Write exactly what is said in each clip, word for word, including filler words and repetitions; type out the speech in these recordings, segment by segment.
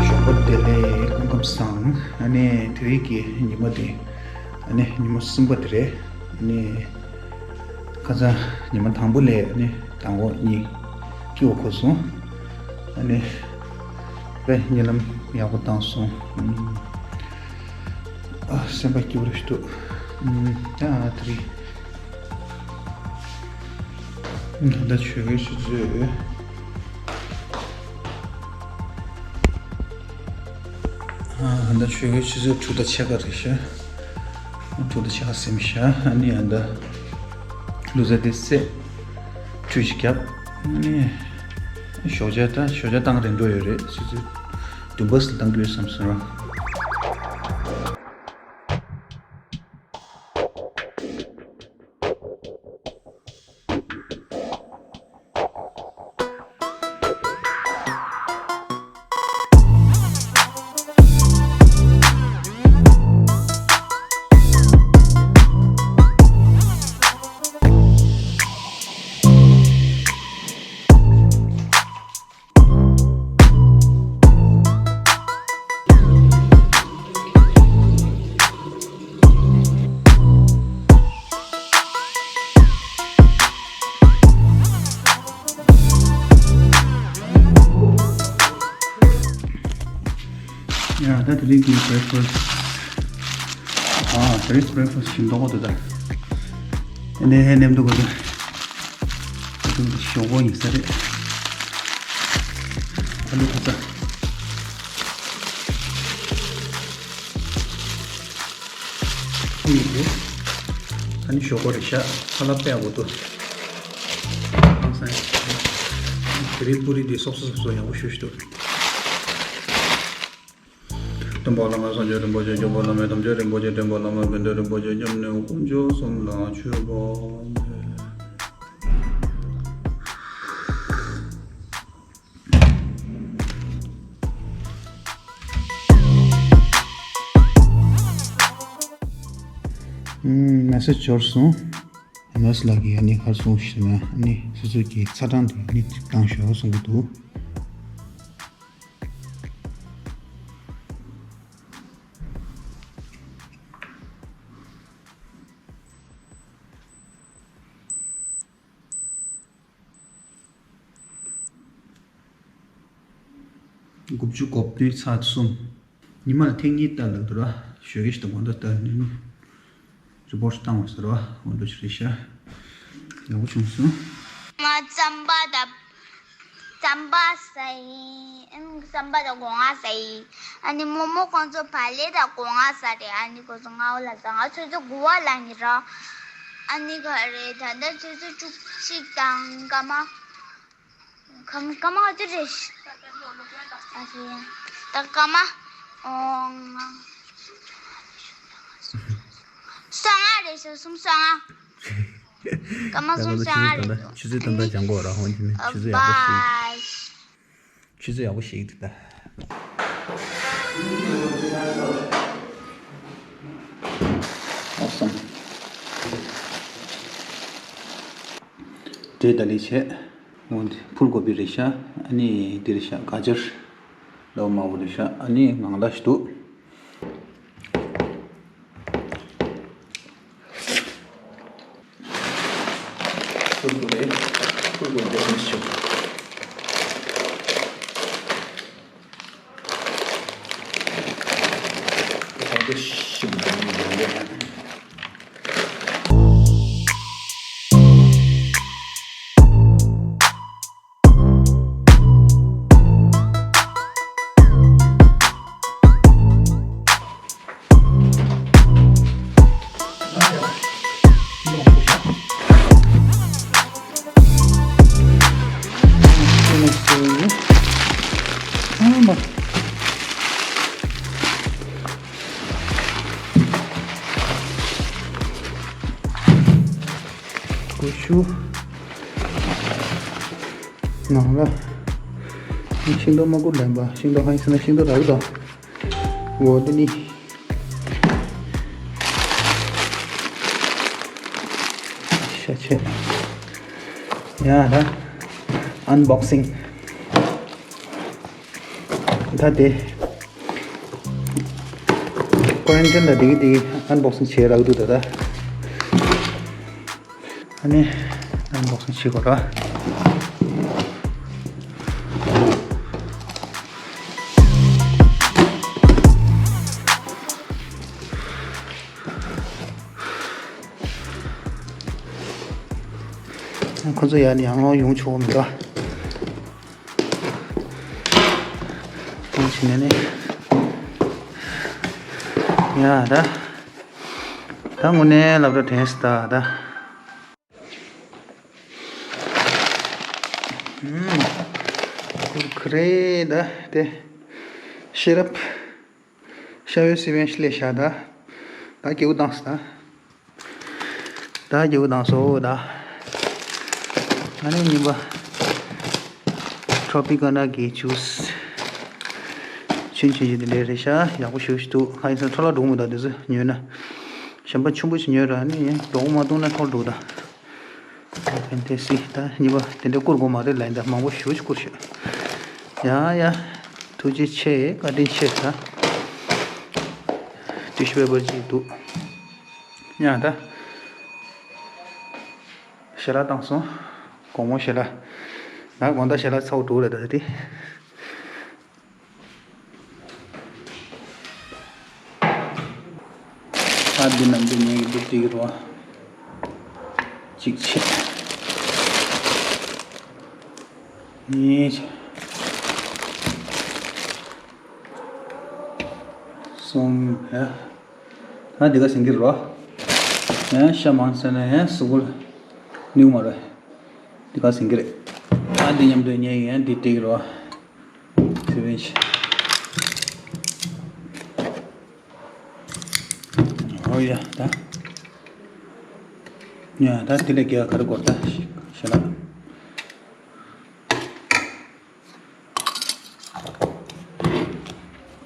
ཞོགས་པ་བདེ་ལེགས། སྐུ་ཁམས་བཟང་། ཨ་ནི་དེ་རིང་གི་ཉི་མ་དེ་ཨ་ནི་ཉི་མ་གསུམ་པ་དེ་རེད། ཨ་ནི་ཁ་སང་ཉི་མ་དང་པོ་ལས་ཨ་ནི་དང་པོ་གཉིས་སྐྱིད་པོ་འཁོར་སོང་། ཨ་ནི་དཔེ་གཉིད་ལམ་ཡག་པོ་བཏང་སོང་། ཨ། སེམས་པ་སྐྱིད་པོ་ཞིག་འདུག། ཨ། ད་དེ་རིང་ད་ཆོས་གོས་ཆུ་ཚོད། ཨ། ད་ཆོས་གོས་ཆུ་ཚོད་དྲུག་དང་ཕྱེད་ཀ་རེད་ཤག། དྲུག་དང་ཕྱེད་ཀ་ཟིན་ཤག། ཨ་ནི་ཨ་ད་ལུས་རྩལ་དེ་སེ་ཁྲུས་ཤིག་བརྒྱབ། ཨ་ནི་ཞོགས་ཇ། ད་ཞོགས་ཇ་བཏང་རན་འགྲོ་ཡོད་རེད། ཆུ་ཚོད་བདུན་པ་ཙམ་བཏང་གི་ཡོད་བསམ་སོང་ར། ཡ། ད་དེ་རིང་གི་བྷི་རེག་ཕ་སི། ཨ། དེ་རིང་བྷི་རེག་ཕ་སི་ཞིམ་མདོག་པོ་འདུག་ད། ཨ་ནི་ཧེ་ནེམ་འདུག་གོ། ད་ཞོགས་པ་ཡིན་ས་རེད། ཨ་ལུ་ཐ་ཚ། ཁོ་ཡིན་ཏེ། ཨ་ནི་ཞོགས་པ་རེད་ཤག། ཁ་ལག་དཔེ་ཡག་པོ་འདུག། ཧང་སང་། དེ་རིང་པུ་རི་འདི་སོབ་སོབ་སོབ་སོབ་ཡག་པོ་ཞེ་པོ་ཞིག་འདུག། སྟོན་པ་བླ་མ་སངས་རྒྱས་རིན་པོ་ཆེ། སྐྱོབ་པ་བླ་མ་དམ་ཆོས་རིན་པོ་ཆེ། འདྲེན་པ་བླ་མ་དགེ་འདུན་རིན་པོ་ཆེ། སྐྱབས་གནས་དཀོན་མཆོག་གསུམ་ལ་མཆོད་པ། ཨུམ། མེ་སེ་ཇི་འབྱོར་སོང་། ཨ་ནེ་ལགས་ཀྱིས་ཨ་ནི་ག་རེ་གསུངས་ཤག་ཟེར་ན། ཨ་ནི་སོ་སོ་གི་ཚ་གྲང་དེ་ཨ་ནི་བཏང་ཤོག་གསུང་གི་འདུག། དགུ་བཅུ་གོ་བདུན་ཚེག་གསུམ། ཉི་མ་ལ་ཐེངས་གཉིས་ལྟ་ལབ་འདུག་ར། ཞོགས་ཀས་ཞིག་དང་དགོང་དག་ལྟ་ནས་རི་པོར་ཊི་བཏང་བ་ཟེར་བ། འོ་འདྲ་ཞིག་རེད་ཤག། ཡག་པོ་བྱུང་སོང་། ང་རྩམ་པ་དང་རྩམ་པ་ཟ་ཡིན། ཨང་། རྩམ་པ་དང་སྒོ་ང་ཟ་ཡིན། ཨ་ནི་རྨོ་མོ་ཁོང་ཚོ་བག་ལེབ་དང་སྒོ་ང་ཟ་རེད། ཨ་ནི་ཁོང་ཚོ་སྔ་པོ་ལ་ཟ། ང་ཆུ་ཚོད་དགུ་པ་ལ་ཡིན་ར། ཨ་ནི་ག་རེ། ད་ལྟ་ཆུ་ཚོད་བཅུ་གཅིག་དང་སྐར་མ། སྐར་མ་སྐར་མ་ག་ཚོད་རེད། ཨ་ཤེ། ད་སྐར་མ། ཨོ། ང་། སོ་ལྔ་རེད་ཤག། གསུམ་སོ་ལྔ། སྐར་མ་གསུམ་སོ་ལྔ་རེད་འདུག། ཆུ་ཚོད་ད་ལྟ་སྦྱང་དགོས་ར། ཧོན་ཅི་ནི་ཆུ་ཚོད་ཡག་པོ་ཞིག། ཨ། བྷའི། ཆུ་ཚོད་ཡག་པོ་ཞིག་འདུག་ད། Awesome། འབྲས་ད་ལི་བྱས། འོ་འདི་ཕུལ་གོ་བི་རེད་ཤག། ཨ་ནི་འདི་རེད་ཤག། ག་ཅར་ལོ་མ་བོ་རེད་ཤག། ཨ་ནི་ངང་ལ་ཞིག་འདུག། ཕུལ་གོ་རེད། ཕུལ་གོ་རེད། ཞིག་ ཆུ། ནང་ལ། ཤིང་ཏོག་མ་ཀུ་ལེན་པ། ཤིང་ཏོག་ཧ་ཡིན་ཟེར་ན་ཤིང་ཏོག་རག་གི་དང་། འོ་དེ་ནི། ཤ་ཆེ། ཡ་ད། ཨན་བོག་སིང་། ད་དེ། ཀོ་རན་ཊིན་ལ་དེ་གི་དེ་གི་ཨན་བོག་སིང་བྱེད་རག་འདུག་ད་ད། ཨ་ནི། ཨན་བོག་སིང་བྱེད་དགོས་ར། ཁོ་ཚོ་ཡར་ནས་ཡར་ལོངས་ཡོང་ཆོག་མི་འདུག་ཁོང་ཕྱིན་ནས་ནི། ཡ་ད། ད་དངོས་གནས་སློབ་གྲྭ་དྲན་སོང་ད་ད། ཨུམ། ཀུར་ཀུ་རེ་ད་དེ། ཤེས་རབ། ཤ་བའི་སི་བན་ཤི་ལས་ཤ་ད། ད་སྐྱེའུ་བཏང་སོང་ད། ད་རྒྱུག་དང་སོ་ད། ཨ་ནི་གཉིས་པ། ཊོ་པི་ཀ་ན་གི་ཇུས། ཆུན་ཆུན་ཞིག་དེ་འདྲའི་རེད་ཤག་ཡག་པོ་ཞེ་པོ་ཞིག་འདུག་ཧ་ཡིན་ཟེར་ན་འཕྲོ་བརླག་འགྲོ་གི་མི་འདུག་དེ་ཚོ་ཉོས་ན། གཞན་པ་ཆེན་པོ་ཞིག་ཉོས་ར་ནི་ཡིན་མདོག་མ་བཏུང་ན་འཕྲོ་བརླག་འགྲོ་གི་ད། ཕན་ཏེ་སི་ད་གཉིས་པ་དེ་འདྲའི་བསྐུར་དགོས་མ་རེད་ལབ་ཡིན་ད་མང་པོ་ཞེ་པོ་ཞིག་བསྐུར་ཤག་ཡ་ཡ། ཐུགས་རྗེ་ཆེ་བཀའ་དྲིན་ཆེ་ད། ཏི་ཤུ་པེ་པར་ཅིག་འདུག་ཡ་ད། ཞལ་ལག་བཏང་སོང་། དགོང་མོ་ཞལ་ལག་ད་དགོང་དག་ཞལ་ལག་ཚ་པོ་འགྲོ་རེད་ད་དེ། ད་འདི་ནང་དུ་ངས་འདི་བྲིས་རོགས། གཅིག་བྱས། གཉིས། གསུམ། ཡ། ད་འདི་ག་ཟིན་གྱི་རོ། ཡང་ཤ་མང་ཟེར་ན་ཡང་གཟུགས་པོ་ལ་ནུས་མ་རེད། འདི་ག་ཟིན་གྱི་རེད། ད་འདི་མཉམ་དུ་ཉལ་ཡང་འདི་སྤྲད་ཀྱི་རོ། དེ་བས་ཤ། ཨོ་ཡ་ད། ཡ་ད་དེ་ལས་རྒྱ་གར་གོར་ད་ཤ་ལ།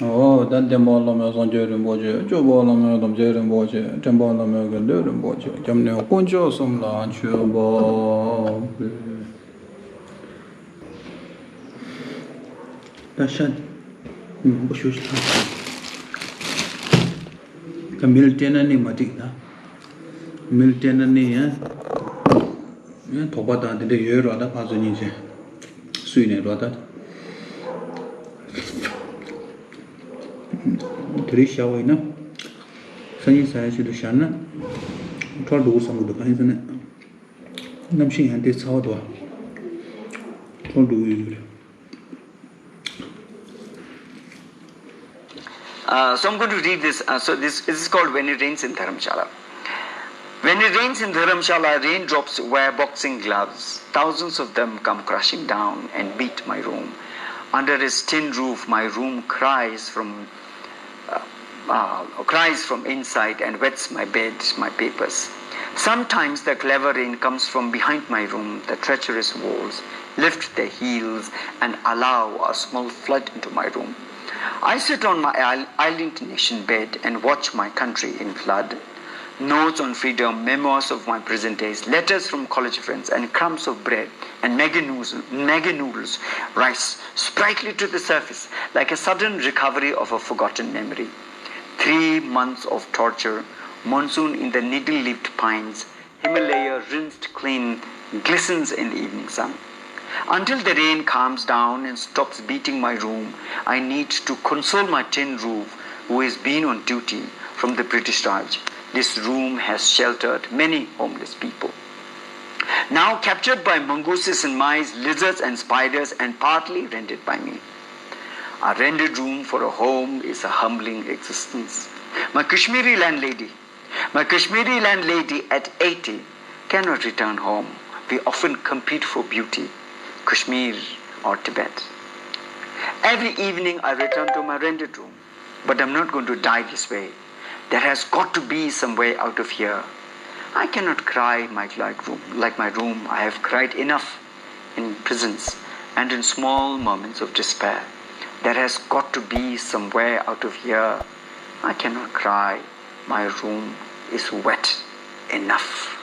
ཨོ་ད་བདེན་པ་བླ་མེད་སངས་རྒྱས་རིན་པོ་ཆེ། སྤྱོད་པ་བླ་མེད་དམ་ཆོས་རིན་པོ་ཆེ། དྲན་པ་བླ་མེད་དགེ་འདུན་རིན་པོ་ཆེ། སྐྱབས་གནས་དཀོན་མཆོག་གསུམ་ལ་མཆོད་པ་འབུལ། ད་ཤ་མང་པོ་ཞུ་ཞིག་ད་མིལ་སྤྲད་ན་ནི་མ་འགྲིག་ད། མིལ་སྤྲད་ན་ནི་ཡང་ཡང་དོགས་པ་དང་དེ་འདྲ་ཡོད་རོགས་ད་ཕར་ཚུར་གཉིས་ཆེ་སུས་ནས་རོགས་ད། དེ་རིང་བཞག་པ་ཡིན་ན་སང་ཉིན་ཟ་ཡ་ཆེད་དུ་བཞག་ན་འཕྲོ་འགྲོ་གི་བསམ་གི་འདུག་གང་ཡིན་ཟེར་ན་གནམ་གཤིས་ཡང་དེ་ཚ་བ་འདུག་བ། འཕྲོ་འགྲོ་གི་ཡོད་རེད། Uh, so I'm going to read this. Uh, so this, this is called When It Rains in Dharamshala. When it rains in Dharamshala, raindrops wear boxing gloves. Thousands of them come crashing down and beat my room. Under its tin roof, my room cries from uh, uh, cries from inside and wets my bed, my papers. Sometimes the clever rain comes from behind my room. The treacherous walls lift their heels and allow a small flood into my room. I sit on my island nation bed and watch my country in flood. Notes on freedom, memoirs of my prison days, letters from college friends, and crumbs of bread and Maggi noodles, Maggi noodles rise sprightly to the surface like a sudden recovery of a forgotten memory. Three months of torture, monsoon in the needle-leaved pines, Himalaya rinsed clean, glistens in the evening sun. Until the rain calms down and stops beating my room, I need to console my tin roof, who has been on duty from the British Raj. This room has sheltered many homeless people. Now captured by mongooses and mice, lizards and spiders, and partly rented by me. A rented room for a home is a humbling existence. My Kashmiri landlady, my Kashmiri landlady at eighty cannot return home. We often compete for beauty, Kashmir or Tibet. Every evening I return to my rented room, but I'm not going to die this way. There has got to be some way out of here. I cannot cry my, like, room, like my room. I have cried enough in prisons and in small moments of despair. There has got to be some way out of here. I cannot cry. My room is wet enough.